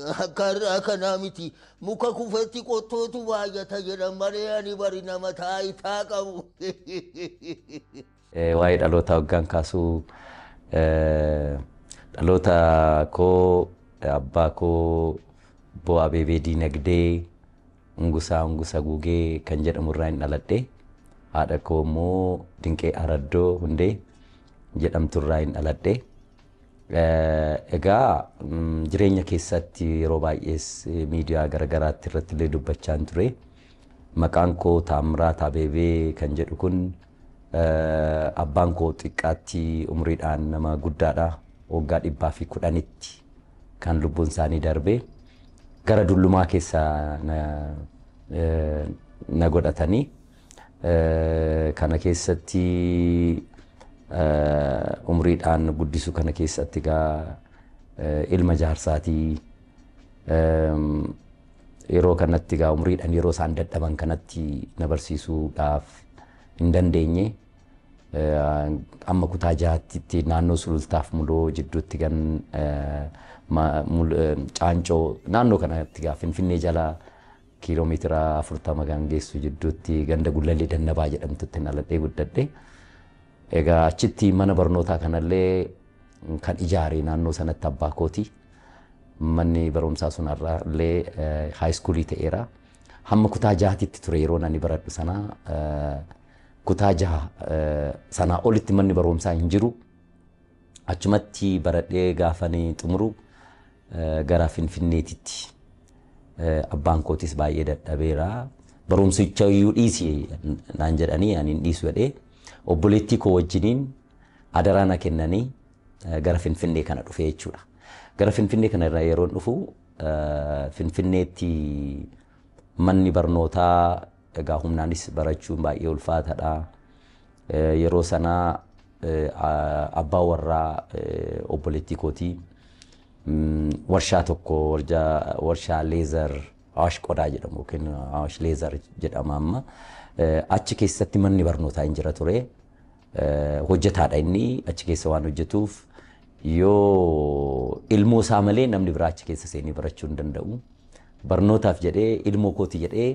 Akka har'aa kanaa miti. Muka kufetti qottootu baay'ata jedhan malee ani bari nama taayitaa qabu. Waa'ee dhaloota waggaan kaasuu, dhaloota koo abbaa koo Obbo Abeebee Diinagdee Ungusaa Ungusa Gugee kan jedhamu irraa hin dhaladhe. Haadha koo immoo Dinqee Araddoo Hundee jedhamtu irraa hin dhaladhe. Egaa jireenya keessatti yeroo baay'ees miidiyaa garaagaraatti irratti illee dubbachaan ture. Maqaan koo Taamiraat Abeebee kan jedhu kun abbaan koo xiqqaatti umriidhaan nama guddaadha. Waggaa 110tti kan lubbuun isaanii darbe. Gara dullumaa keessa na godhatanii. Kana keessatti umriidhaan guddisuu kana keessatti egaa ilma jaarsaatii yeroo kanatti egaa umriidhaan yeroo isaan dadhaban kanatti na barsiisuudhaaf hin dandeenye. Amma kutaa 6tti naannoo Sulultaaf Muloo jidduutti kan Caancoo naannoo kanatti egaa Finfinnee jala kiiloomeetira 40 kan geessu jidduutti ganda Gullallee Dannabaa jedhamtutti dhaladhee guddadhe. Egaa achitti mana barnootaa kanallee kan ijaare naannoo sanatti abbaa kooti. Manni barumsaa sun har'allee haayiskuulii ta'eera. Hamma kutaa 6tti ture yeroo ani baradhu sana, kutaa 6 sanaa olitti manni barumsaa hin jiru. Achumatti baradhee gaafanii xumuru gara Finfinneetitti abbaan kootis baay'ee dadhabeera. Barumsicha iyyuu dhiisi naan jedhanii, ani hin dhiisu jedhee obboleettii koo wajjiniin adaraa na kennanii gara Finfinnee kana dhufe jechuudha. Gara Finfinnee kana irraa yeroo dhufu Finfinneetti manni barnootaa egaa humnaanis barachuun baay'ee ulfaataadha. Yeroo sanaa abbaa warraa obboleettii kootii warshaa tokko, warshaa leather Awaash Qodaa jedhamu yookiin Awaash Leather jedhama amma. Achi keessatti manni barnootaa hin jira ture. Hojjetaadha inni, achi keessa waan hojjetuuf yoo ilmoo isaa malee namni biraa achi keessa seenee barachuu hin danda'u. Barnootaaf jedhee, ilmoo kooti jedhee,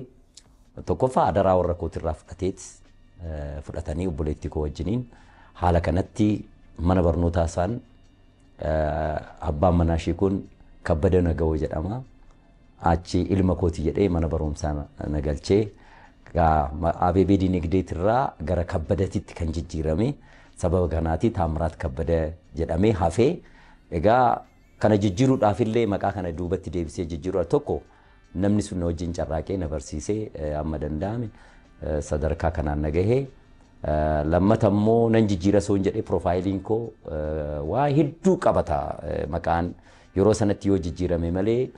tokkoffaa adaraa warra kootirraa fudhateet fudhatanii obboleettii koo wajjiniin haala kanatti mana barnootaa isaan abbaan manaa ishii kun Kabbada Nagawoo jedhama. Achi ilma kooti jedhee mana barumsaa na galchee Abeebee Dinagdeetirraa gara Kabbadatitti kan jijjiirame sababa kanaati. Taamiraat Kabbada jedhamee hafee. Egaa kana jijjiiruudhaaf illee, maqaa kana duubatti deebisee jijjiiruudhaaf, tokko namni sun na wajjin carraaqee na barsiisee amma danda'ame sadarkaa kanaan na gahee. Lammata immoo nan jijjiira soon jedhee piroofaayiliin koo waa hedduu qabata. Maqaan yeroo sanatti yoo jijjiirame malee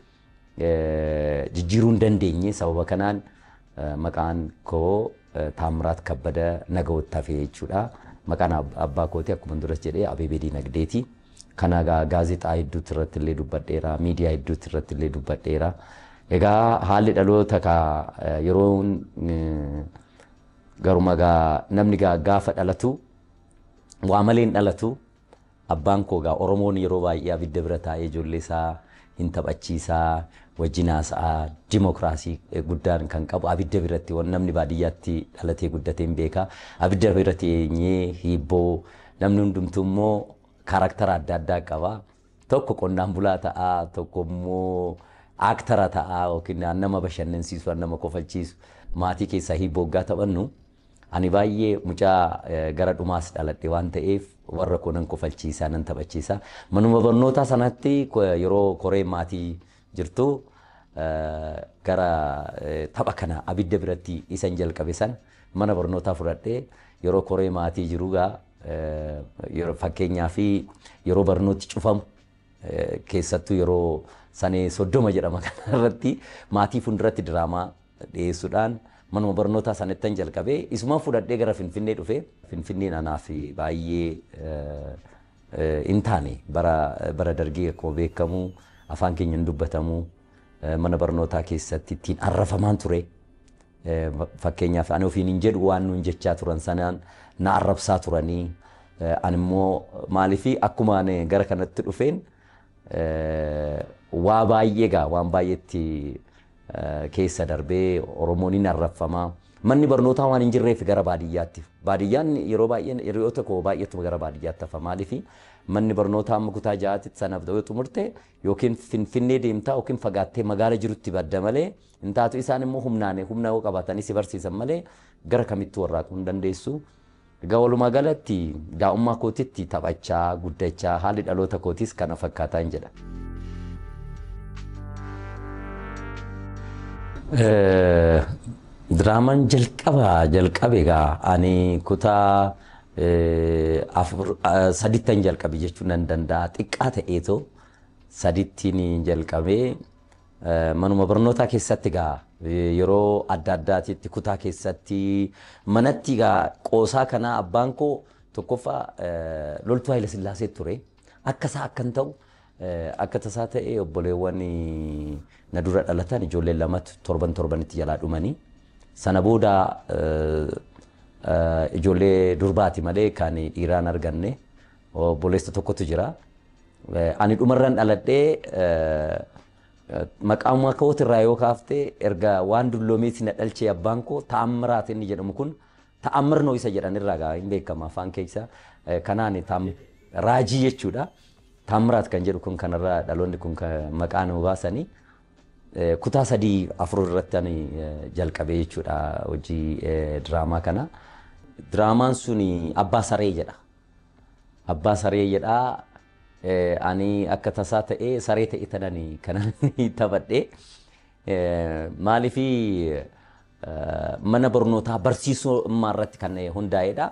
jijjiiruu hin dandeenye. Sababa kanaan maqaan koo Taamiraat Kabbada Nagawootti hafee jechuudha. Maqaan abbaa kootii akkuma duras jedhee Abeebee Dinagdeeti. Kana gaazexaa hedduutti irratti illee dubbadheera, miidiyaa hedduutti irratti illee dubbadheera. Egaa haalli dhaloota yeroo garuma gaa namni gaafa dhalatu waa malee hin dhalatu. Abbaan koo gaa Oromoon yeroo baay'ee abidda bira taa'ee ijoollee isaa hin taphachiisaa, wajjin haasa'aa, dimokiraasii guddaan kan qabu abidda biratti namni baadiyyaatti dhalatee guddatee hin beeka. Abidda bira teenyee hiibboo, namni hundumtuu immoo karaktara adda addaa qaba. Tokko qonnaan bulaa ta'aa, tokko immoo aaktara ta'aa yookiin nama bashannansiisu, nama kofalchiisu. Maatii keessaa hiibboo waggaa taphannu ani baay'ee mucaa gara dhumaas dhaladhe waan ta'eef warra koo nan kofalchiisaa, nan taphachiisa. Manuma barnootaa sanatti yeroo koree maatii jirtu gara tapha kana abidda biratti isan jalqabe san mana barnootaa fudhadhee yeroo koree maatii jiru gaa fakkeenyaa fi yeroo barnooti cufamu, keessattuu yeroo sanee 30 jedhama kanarratti maatii fuulduratti diraamaa dhiyeessuudhaan manuma barnootaa sanattan jalqabee isuma fudhadhee gara Finfinnee dhufe. Finfinneen anaaf baay'ee hin taane. Bara dargii akkuma beekamu afaan keenya hin dubbatamu, mana barnootaa keessatti ittiin arrafamaan ture. Fakkeenyaaf ani ofiin hin jedhu, waan nuun jechaa turan sanaan na arrabsaa turanii, ani immoo maaliif akkuma ani gara kanatti dhufeen Waa baay'ee gaa waan baay'eetti keessa darbee Oromoon hin arrabfamaa. Manni barnootaa waan hin jirreef gara baadiyyaatti. Baadiyyaan yeroo baay'ee hiriyoota koo baay'eetu gara baadiyyaatti hafa. Maaliif manni barnootaa amma kutaa ja'aatti sanaaf ta'uu xumurte yookiin Finfinnee deemtaa yookiin fagaattee magaala jirutti badda malee hin taatu. Isaan immoo humnaan humna yoo qabaatanii si barsiisan malee gara kamittuu warraaquu hin dandeessu. Egaa walumaa galatti daa'ummaa kootitti taphachaa guddachaa haalli dhaloota kootiis kana fakkaataa hin jedha. Diraamaan jalqabe egaa ani kutaa 4 sadittan jalqabe jechuu nan danda'a. Xiqqaa ta'eetoo sadittiin jalqabee manuma barnootaa keessatti egaa yeroo adda addaatitti kutaa keessatti manatti egaa qoosaa kanaa abbaan koo tokkoffaa loltuu Haayila Sillaasee ture. Akka isaa akkan ta'u akka tasaa ta'e obboleewwan na dura dhalatan ijoolleen lamatu torban torbanitti jalaa dhumanii. Sana booda ijoollee durbaati malee kan dhiiraan arganne obboleessa tokkotu jira. Ani dhumarraan dhaladhee maqaan kootirraa yoo kaaftee erga waan dulloomeeti na dhalchee abbaan koo Ta'ammiraat inni jedhamu kun ta'ammirnoo isa jedhan irraa gaa hin beekama afaan keessa kanaan raajii jechuudha. Ta'ammiraat kan jedhu kun kanarraa dhaloonni kun maqaa nu baasanii kutaa 3 4 irratti ani jalqabee jechuudha hojii diraamaa kana. Diraamaan suni Abbaa Saree jedha. Abbaa Saree jedha. Ani akka tasaa ta'ee saree ta'e tanani kanan taphadhe. Maaliifi mana barnootaa barsiisummaa irratti kan hundaa'edha.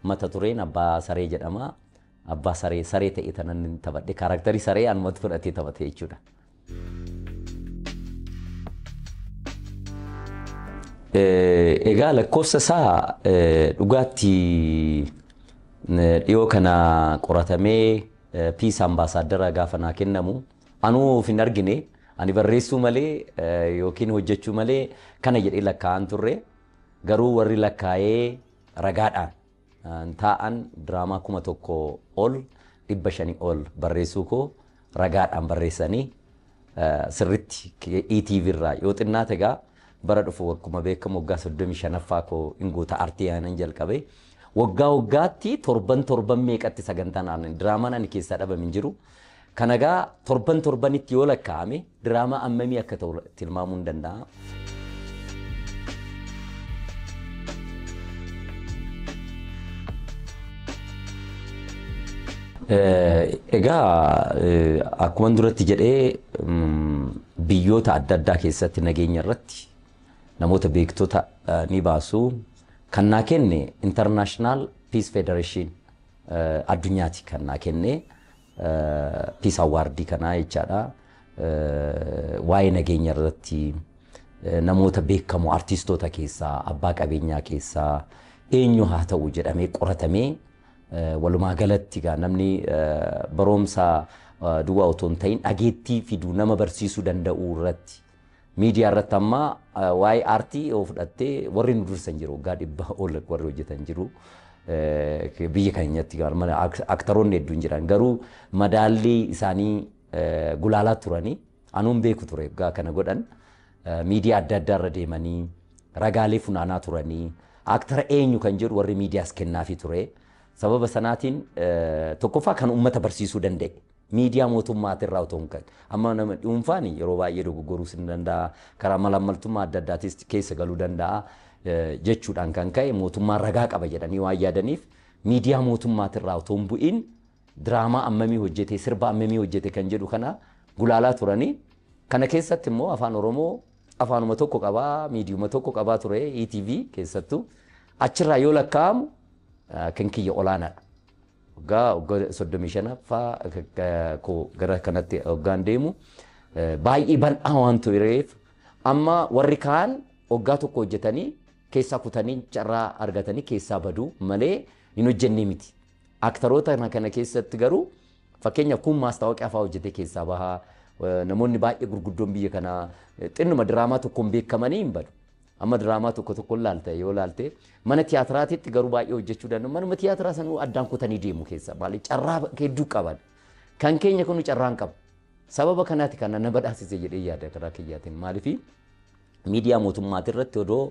Mata tureen Abbaa Saree jedhama. Abbaa saree saree ta'e tanan taphadhe. Kaaraaktarii saree anumatu fudhatee taphate jechuudha. Egaa lakkoofsa isaa dhugaatti dhiyoo kana qoratamee Peace Ambassador gaafa naa kennamu anuu of hin argine. Ani barreessuu malee yookiin hojjechuu malee kana jedhee lakkaa'an turre. Garuu warri lakkaa'ee ragaadhaan taa'an diraamaa 1500 ol barreessuu koo ragaadhaan barreessanii sirritti ETV irraa yoo xinnaate egaa bara dhufu akkuma beekamu waggaa 35ffaa koo hin guuta artii aanan jalqabe. Waggaa waggaatti torban torban meeqatti sagantaan aanan diraamaan ani keessaa dhabame hin jiru. Kana egaa torban torbanitti yoo lakkaa'ame diraamaa ammamii akka ta'u tilmaamuu hin danda'a. Egaa akkuma duratti jedhee biyyoota adda addaa keessatti nageenya irratti namoota beektota ni baasu. Kan naa kenne International Peace Federation addunyaati kan naa kenne Peace Award kanaa jechaadha. Waa'ee nageenya irratti namoota beekamoo artistoota keessaa abbaa qabeenyaa keessaa eenyu haa ta'u jedhamee qoratamee walumaa galatti gaa namni barumsa duwwaa otoo hin ta'in dhageettii fiduu nama barsiisuu danda'u irratti miidiyaa irratti amma waa'ee aartii yoo fudhattee warri nu dursan jiru waggaa 100 ol warri hojjetan jiru. Biyya keenyatti aktaroonni hedduun jiran garuu madaallii isaanii gulaalaa turanii anuun beeku ture waggaa kana godhan miidiyaa adda addaa irra deemanii ragaalee funaanaa turanii aktara eenyu kan jedhu warri miidiyaas kennaafii ture. Sababa sanaatiin tokkoffaa kan uummata barsiisuu danda'e. Miidiyaa mootummaatirraa otoo hin ka'in. Amma nama dhuunfaan yeroo baay'ee dogoggoruus ni danda'a. Karaa malaammaltummaa adda addaatis keessa galuu danda'a jechuudhaan kan ka'e mootummaan ragaa qaba jedhanii waan yaadaniif miidiyaa mootummaatirraa otoo hin bu'in diraamaa ammamii hojjete sirba ammamii hojjete kan jedhu kana gulaalaa turanii. Kana keessatti immoo afaan Oromoo afaanuma tokko qabaa miidiyuma tokko qabaa ture ETV keessattuu achirraa yoo lakkaa'amu kan kiyya olaanaadha. Waggaa 35ffaa koo gara kanatti waggaan deemu baay'ee bal'aa waan tureef amma warri kaan waggaa tokko hojjetanii keessaa kutanii carraa argatanii keessaa baduu malee hin hojjennee miti. Aktaroota kana keessatti garuu fakkeenyaaf kun maastaawoqiyaa fa'aa hojjetee keessaa bahaa namoonni baay'ee gurguddoon biyya kanaa xinnuma diraamaa tokkoon beekamanii hin badu. Amma diraamaa tokko tokko laalte yoo laalte mana tiyaatiraatitti garuu baay'ee hojjechuu danda'u. Manuma tiyaatiraa sanuu addaan kutanii deemu keessa maali carraa hedduu qaban. Kan keenya kun carraa hin qabu. Sababa kanaati kan na badhaasise jedhee yaada karaa kiyyaatiin. Maaliif miidiyaa mootummaati irratti odoo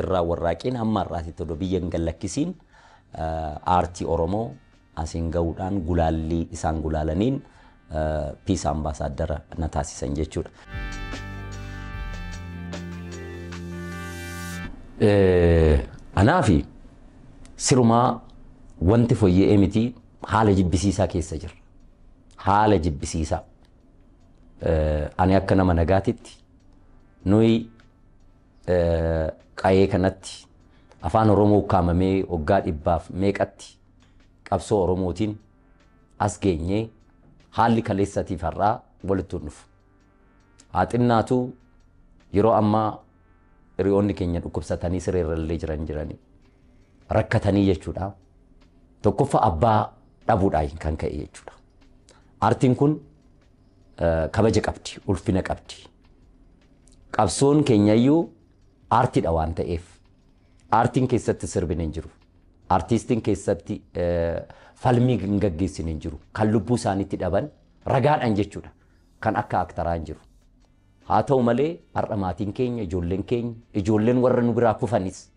irraa warraaqiin hamma har'aatitti odoo biyya hin gallakkisiin aartii Oromoo asiin gahuudhaan gulaallii isaan gulaalaniin Peace Ambassador na taasisan jechuudha. Anaafi sirumaa wanti fooyya'ee miti, haala jibbisiisaa keessa jira. Haala jibbisiisaa. Ani akka nama nagaatitti nuyi qayee kanatti afaan Oromoo ukkaamamee waggaa dhibbaaf meeqatti qabsoo Oromootiin as geenyee haalli kaleessatiif har'aa walitti hin dhufu. Haa xinnaatu yeroo ammaa hiriyoonni keenya dhukkubsatanii sireerrallee jiran jiranii rakkatanii jechuudha. Tokkoffaa abbaa dhabuudhaan kan ka'e jechuudha. Aartiin kun kabaja qabdi, ulfina qabdi. Qabsoon keenyayyuu aartiidha waan ta'eef aartiin keessatti sirbin hin jiru. Aartistiin keessatti falmii hin gaggeessin hin jiru. Kan lubbuu isaaniitti dhaban ragaadhaan jechuudha. Kan akka aktaraa hin jiru. Haa ta'u malee har'a maatiin keenya, ijoolleen keenya, ijoolleen warra nu biraa kufanis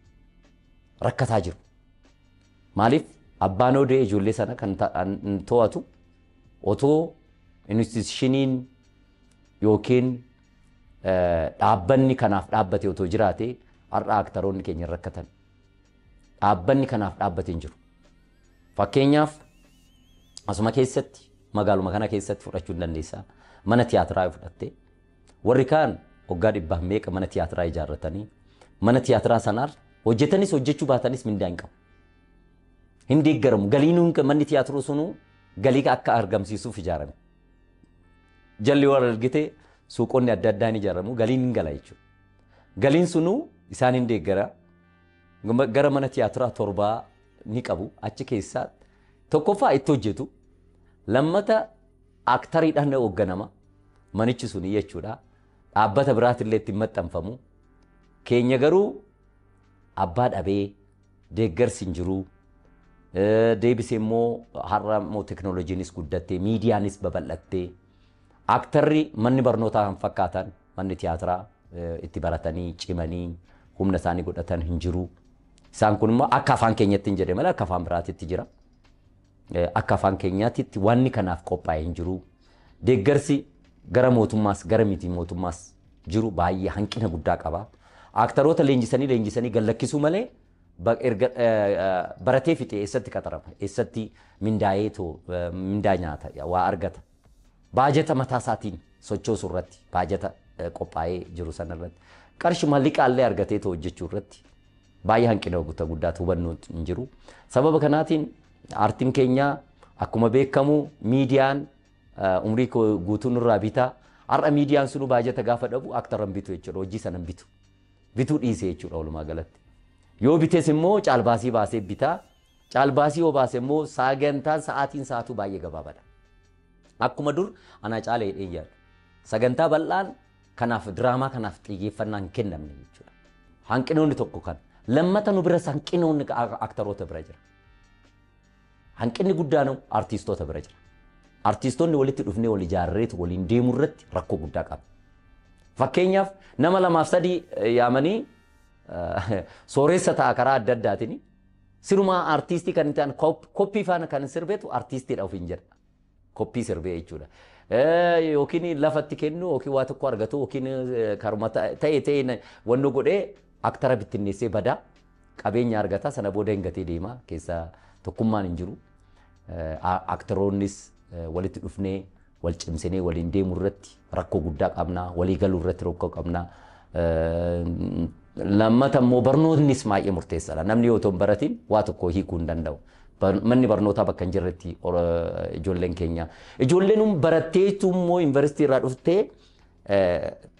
rakkataa jiru. Maaliif abbaan odee ijoollee sana kan to'atu otoo institushiniin yookiin dhaabbanni kanaaf dhaabbate otoo jiraate har'a aktaroonni keenya rakkatan. Dhaabbanni kanaaf dhaabbate hin jiru. Fakkeenyaaf asuma keessatti magaaluma kana keessatti fudhachuu hin dandeessaa. Mana tiyaatiraa fudhatte warri kaan waggaa dhibbaaf meeqa mana tiyaatiraa ijaarratanii mana tiyaatiraa sanaar hojjetanis hojjechuu baatanis mindaa hin qabu. Hin deeggaramu. Galiin manni tiyaatiroo sunuu galii akka argamsiisuuf ijaarame. Jalli warra argite suuqonni adda addaa hin ijaaramu galiin hin gala jechuudha. Galiin sunuu isaan hin deeggara. Gara mana tiyaatiraa 7 ni qabu achi keessaa tokkoffaa itti hojjetu lammata aktariidhaan hoogganama manichi suni jechuudha. Dhaabbata biraatillee ittiin maxxanfamu. Keenya garuu abbaa dhabee deeggarsi hin jiru. Deebisee immoo har'a immoo teekinooloojiinis guddattee miidiyaanis babal'attee aktarri manni barnootaa kan fakkaatan manni tiyaatiraa itti baratanii cimanii humna isaanii godhatan hin jiru. Isaan kun immoo akka afaan keenyatti hin jedhe malee akka afaan biraatitti jira. Akka afaan keenyaatti wanni kanaaf qophaa'e hin jiru. Deeggarsi gara mootummaas gara miti mootummaas jiru baay'ee hanqina guddaa qaba. Aktaroota leenjisanii gallakkisuu malee erga baratee fixee eessatti qaxarama? Eessatti mindaa'ee mindaa nyaata waa argata? Baajata mataa isaatiin sochoosu irratti baajata qophaa'ee jiru sana irratti qarshuma liqaallee argatee hojjechuu irratti baay'ee hanqina guddaatu hubannoo hin jiru. Sababa kanaatiin aartiin keenya akkuma beekamu miidiyaan umrii guutuu nurraa bitaa. Har'a miidiyaan sunu baajata gaafa dhabu aktaran bitu jechuudha. Hojii sana bitu. Bituu dhiisee jechuudha walumaa galatti. Yoo bitees immoo caalbaasii baasee bitaa. Caalbaasii yoo baase immoo sagantaan sa'aatiin sa'aatuu baay'ee gabaabaadha. Akkuma dur ana caala jedhee yaadu. Sagantaa bal'aan kanaaf diraamaa kanaaf xiyyeeffannaan hin kennamne jechuudha. Hanqinoonni tokko kan. Lammata nu biras hanqinoonni aktaroota bira jira. Hanqinni guddaan artiistoota bira jira. Artiistoonni walitti dhufnee wal ijaarreetu waliin deemuu irratti rakkoo guddaa qaba. Fakkeenyaaf nama 2 fi 3 yaamanii sooressa ta'a karaa adda addaatiin sirumaa artiistii kan ta'an koppii faana kan sirbeetu artiistiidha ofiin jedha. Koppii sirbee jechuudha. Yookiin lafatti kennu yookiin waa tokko argatu yookiin karuma ta'e ta'e wanno godhee aktara bittinneessee badaa qabeenya argata sana booda hin gatee deema keessa tokkummaan hin jiru. Aktaroonnis walitti dhufnee wal cimsinee waliin deemuu irratti rakkoo guddaa qabna, walii galuu irratti rakkoo qabna. Lammata immoo barnoonnis baay'ee murteessaadha. Namni yoo otoo hin baratin waa tokko hiikuu hin danda'u. Manni barnootaa bakka hin jirretti ijoolleen keenya. Ijoolleen baratteetu immoo yuunivarsiitii irraa dhuftee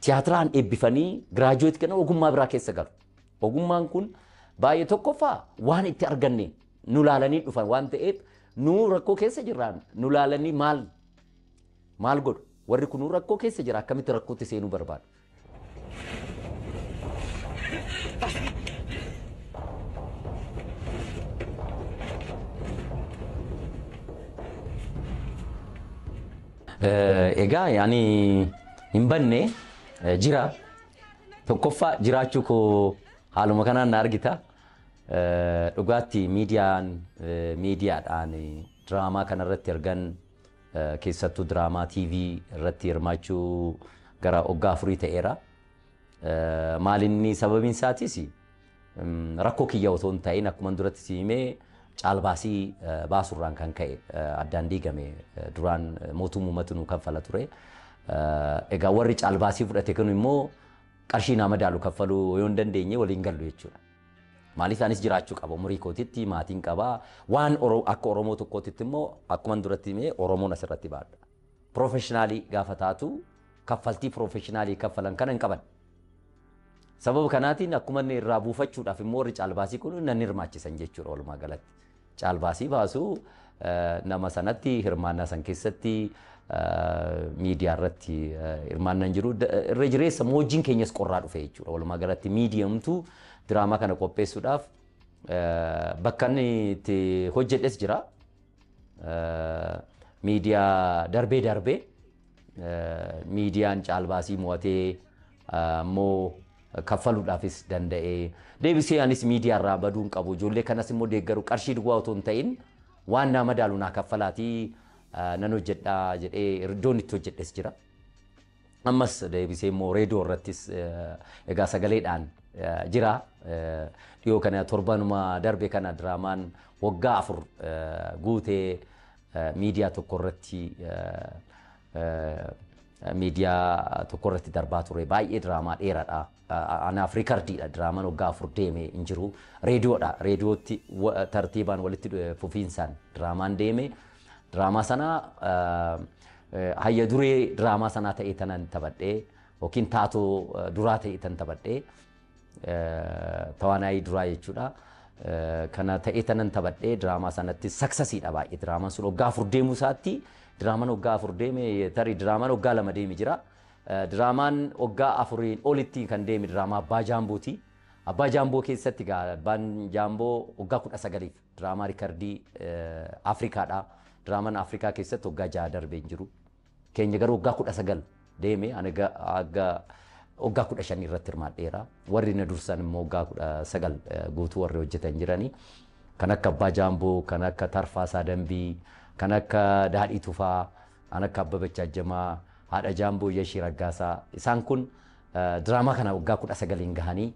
tiyaatiraan eebbifanii giraajuweet kana ogummaa biraa keessa galu. Ogummaan kun baay'ee tokkoffaa waan itti arganne nu laalanii dhufan waan ta'eef nu rakkoo keessa jirraan nu laalanii maal godhu? Warri kun rakkoo keessa jira akkamitti rakkootti seenuu barbaadu? Egaa ani hin banne, jira. Tokkoffaa jiraachuu koo haaluma kanaan na argita. Dhugaatti miidiyaadhaan diraamaa kanarratti argan, keessattuu diraamaa TV irratti hirmaachuu gara waggaa 4 ta'eera. Maalinni sababiin isaatis rakkoo kiyya otoo hin ta'in, akkuma duratti si himee, caalbaasii baasurraan kan ka'e addaan diigame. Duraan mootummumatu nu kaffala ture. Egaa warri caalbaasii fudhate kun immoo qarshii naa madaalu kaffaluu yoo hin dandeenye waliin gallu jechuudha. Maaliif, anis jiraachuu qaba, umurii kootitti maatiin qaba, waan akka Oromoo tokkootitti immoo akkuma duratti himee Oromoon asirratti baadha. Professional gaafa taatu kaffaltii professional kaffalan kana hin qaban. Sababa kanaatiin akkuma inni irraa buufachuudhaaf immoo warri caalbaasii kun nan hirmaachisan jechuudha walumaa galatti. Caalbaasii baasuu nama sanatti hirmaannaa san keessatti miidiyaa irratti hirmaannaan jiru. Irra jireessa hojiin keenyas qorraa dhufe jechuudha. Walumaa galatti miidiyamtuu diraamaa kana qopheessuudhaaf bakka inni itti hojjedhes jira. Miidiyaa darbee darbee miidiyaan caalbaasii mo'atee immoo kaffaluudhaafis danda'ee, deebisee anis miidiyaa irraa baduu hin qabu, ijoollee kanas immoo deeggaru, qarshii duwwaa otoo hin ta'in waan naa madaalu naa kaffalaatii nan hojjedhaa jedhee iddoon itti hojjedhes jira. Ammas deebisee immoo reediyoo irrattis egaa sagaleedhaan jira. Dhiyoo kana, torbanuma darbe kana, diraamaan waggaa 4 guutee miidiyaa tokko irratti darbaa ture. Baay'ee diraamaa dheeraadha. Anaaf riikardiidha, diraamaan waggaa 4 deeme hin jiru. Reediyoodha. Reediyootti tartiibaan walitti fufiinsaan diraamaan deeme. Diraamaa sana hayya duree diraamaa sanaa ta'ee tanan taphadhee yookiin taatoo duraa ta'ee tan taphadhee, tawaanaayii duraa jechuudha. Kana ta'ee tanan taphadhee diraamaa sanatti successiidha baay'ee. Diraamaan sun waggaa 4 deemuu isaatti, diraamaan waggaa 4 deeme, tarii diraamaan waggaa 2 deeme jira. Diraamaan waggaa 4n olitti kan deeme diraamaa Abbaa Jaambooti. Abbaa Jaamboo keessatti egaa Abbaan Jaamboo waggaa 19f diraamaa riikardii Afrikaadha. Diraamaan Afrikaa keessatti waggaa 6 darbee hin jiru. Keenya garuu waggaa 19 deeme. Ani aga waggaa 15 irratti hirmaadheera. Warri na dursan immoo waggaa 19 guutuu warri hojjetan jirani. Kan akka Abbaa Jaamboo, kan akka Tarfaasaa Dambii, kan akka Daadhii Tufaa, kan akka Abbabach Ajjamaa, haadha Jaamboo Yashii Raggaasaa. Isaan kun diraamaa kana waggaa 19n gahanii,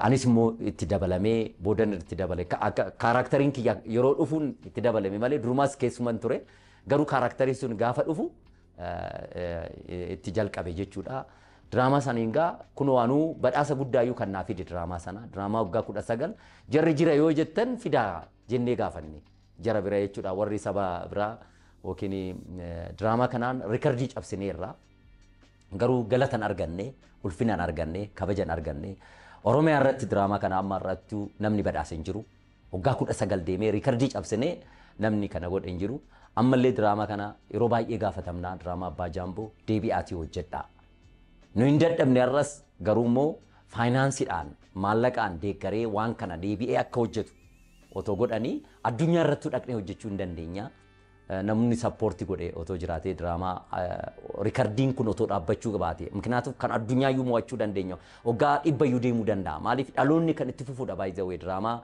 anis immoo itti dabalamee, boodan itti dabale. Characteriin kiyya yeroo dhufuun itti dabalame malee durumaas keessuman ture. Garuu characteriin sun gaafa dhufu itti jalqabe jechuudha. Diraamaa saniin gaa kun waanuu badhaasa guddaayyuu kan naa fide diraamaa sana. Diraamaa waggaa 19 jarri jira yoo jettan fidaa jennee gaafanne. Jara bira jechuudha, warri saba biraa yookiin diraamaa kanaan riikardii cabsineerra. Garuu galatan arganne, ulfinaan arganne, kabajan arganne. Oromiyaa irratti diraamaa kana amma irrattuu namni badhaase hin jiru. Waggaa 19 deemee riikardii cabsinee namni kana godhe hin jiru. Ammallee diraamaa kana yeroo baay'ee gaafatamnaa, diraamaa Abbaa Jaamboo deebi'aatii hojjedhaa. Nu hin dadhabne har'as, garuu immoo faayinaansiidhaan, maallaqaan deeggaree waan kana deebi'ee akka hojjetu otoo godhanii addunyaa irrattuu dhaqnee hojjechuu hin dandeenya. Namni support godhe otoo jiraatee diraamaa riikardiin kun otoo dhaabbachuu qabaate. Mikinaatuuf kan addunyaa iyyuu mo'achuu dandeenya. Waggaa 100yyuu deemuu danda'a. Maaliif, dhaloonni kan itti fufuudha baay'ee diraamaa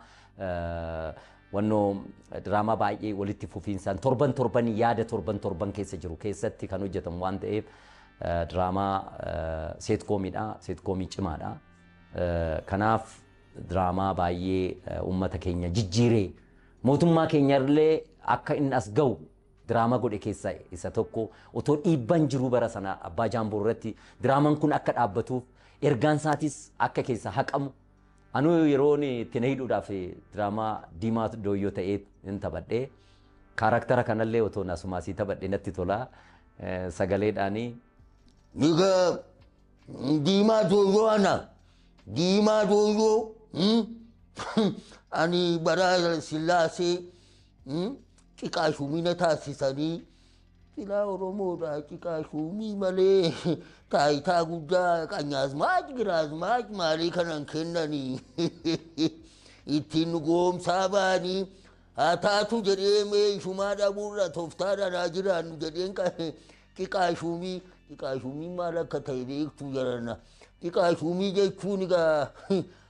wannoo diraamaa baay'ee walitti fufiinsaan torban torban yaada torban torban keessa jiru keessatti kan hojjetamu waan ta'eef, diraamaa sitcomiidha. Sitcom cimaadha. Kanaaf diraamaa baay'ee uummata keenya jijjiiree mootummaa keenya illee akka inni as ga'u diraamaa godhe keessaa isa tokko. Otoo dhiibbaan jiruu bara sana Abbaa Jaamboo irratti diraamaan kun akka dhaabbatuuf, ergaan isaatis akka keessa haqamu. Anuu yeroon itti na hidhuudhaaf diraamaa Diimaa Dooyyoo ta'ee hin taphadhee, character kanallee otoo asumaasii taphadhee natti tola sagaleedhaanii. Egaa Diimaa Dooyyoo, ana Diimaa Dooyyoo, ani bara Sillaasee ciqaa shumina taasisanii silaa Oromoodha, ciqaa shuumii malee taayitaa guddaa qanyaazmaach giraazmaach maalii kanan kennanii ittiin nu goomsaa ba'anii haa taatu jedhee mee ishumaa dhabuurra tooftaadhaan haa jiraannu jedheen. Xiqaa shuumii, xiqaa shuumii maal akka ta'e beektuu jarana. Xiqaa shuumii jechuun egaa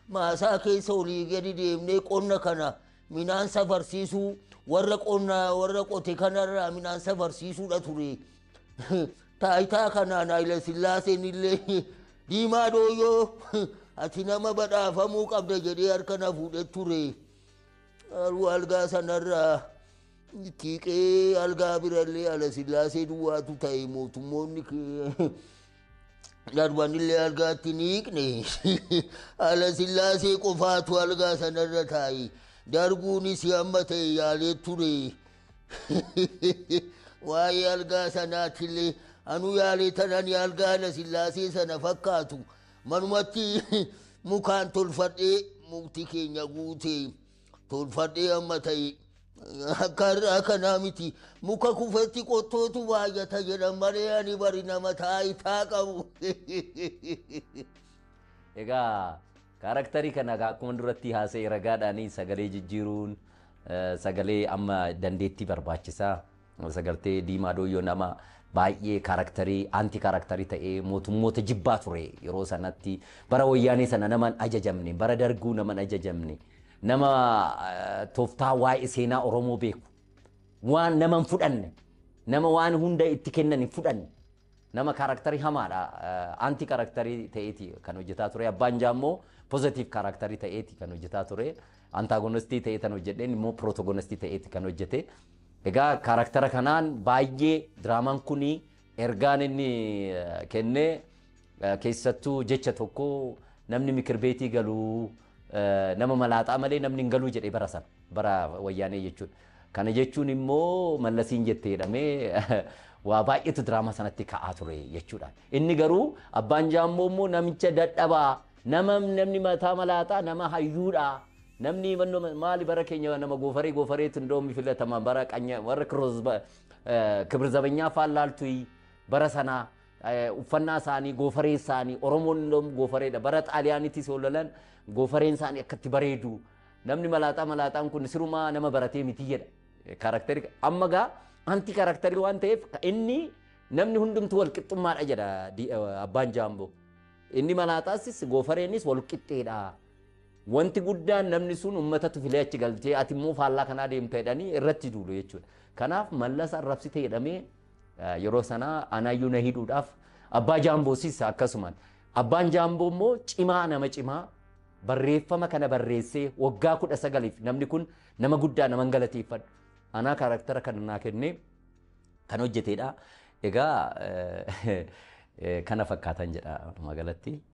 maasaa keessa olii gadi deemnee qonna kana midhaan safarsiisuu, warra qonna warra qote kanarraa midhaan safarsiisuudha ture. Taayitaa kanaan Haayila Sillaaseen illee "Diimaa Dooyyoo, ati nama badhaafamuu qabda" jedhee harka na fuudhee ture. Garuu algaa sanarraa tiiqee algaa birallee Haayila Sillaasee duwwaatu ta'e, mootummoonni darbanillee algaatti ni hiiqne. Haayila Sillaasee qofaatu algaa sanarra taa'e. Darguunis amma ta'e yaalee ture. Waa'ee algaa sanaatillee anu yaalee tanani algaa Haayila Sillaasee sana fakkaatu manumatti mukaan tolfadhee, mukti keenya guute tolfadhee amma ta'e. Akka har'aa kanaa miti, muka kufetti qottootu baay'ata jedhan malee ani bari nama taayitaa qabu. Egaa karaktarii kana akkuma duratti haasa'e ragaadhaanii sagalee jijjiiruun sagalee amma dandeettii barbaachisaa. Sagaltee Diimaa Dooyyoo nama baay'ee karaktarii anti karaktarii ta'ee mootummoota jibbaa ture yeroo sanatti, bara Wayyaanee sana nama hin ajajamne, bara Darguu nama hin ajajamne, nama tooftaa waa'ee seenaa Oromoo beeku, waan nama hin fudhanne, nama waan hunda itti kennan hin fudhanne, nama karaktarii hamaadha, anti karaktarii ta'eeti kan hojjetaa ture. Abbaan Jaammoo positive karaktarii ta'eeti kan hojjetaa ture. Antagonistii ta'ee kan hojjedheen immoo protagonistii ta'eeti kan hojjete. Egaa karaktara kanaan baay'ee diraamaan kuni ergaan inni kenne, keessattuu jecha tokko, "Namni mikir beetii galuu nama malaaxaa malee namni hin galuu" jedhee bara sana, bara Wayyaanee jechuudha. Kana jechuun immoo Mallasiin jettee jedhamee waa baay'eetu diraamaa sanatti ka'aa ture jechuudha. Inni garuu Abbaan Jaammoo immoo namicha dadhabaa, nama namni mataa malaaxaa nama hayyuudha. Namni maali, bara keenya nama goofaree goofareetu ndoomi filatama, bara qanya warra kibir zabanyaa faallaaltu bara sanaa uffannaa isaanii, goofaree isaanii, Oromoon ndoom goofareedha, bara Xaaliyaanittis yoo lolan goofareen isaanii akkatti bareedu, namni malaaxaa malaaxaan kun sirumaa nama baratee miti jedha. Karakterii amma gaa anti karakterii waan ta'eef inni namni hundumtuu wal qixxummaadha jedha Abbaan Jaamboo. Inni malaaxaasis goofareenis wal qixxeedha. Wanti guddaan namni sun uummatatu filee achi galchee, ati immoo faallaa kanaa deemta jedhanii irratti duulu jechuudha. Kanaaf Mallasa arrabsite jedhamee yeroo sanaa anaayyuu na hidhuudhaaf, Abbaa Jaamboosis akkasumaan. Abbaan Jaamboo immoo cimaa, nama cimaa barreeffama kana barreessee waggaa 19f, namni kun nama guddaa, nama galateeffadhu. Anaa karaktara kana naa kennee kan hojjetedha. Egaa kana fakkaatan jedha magaalatti.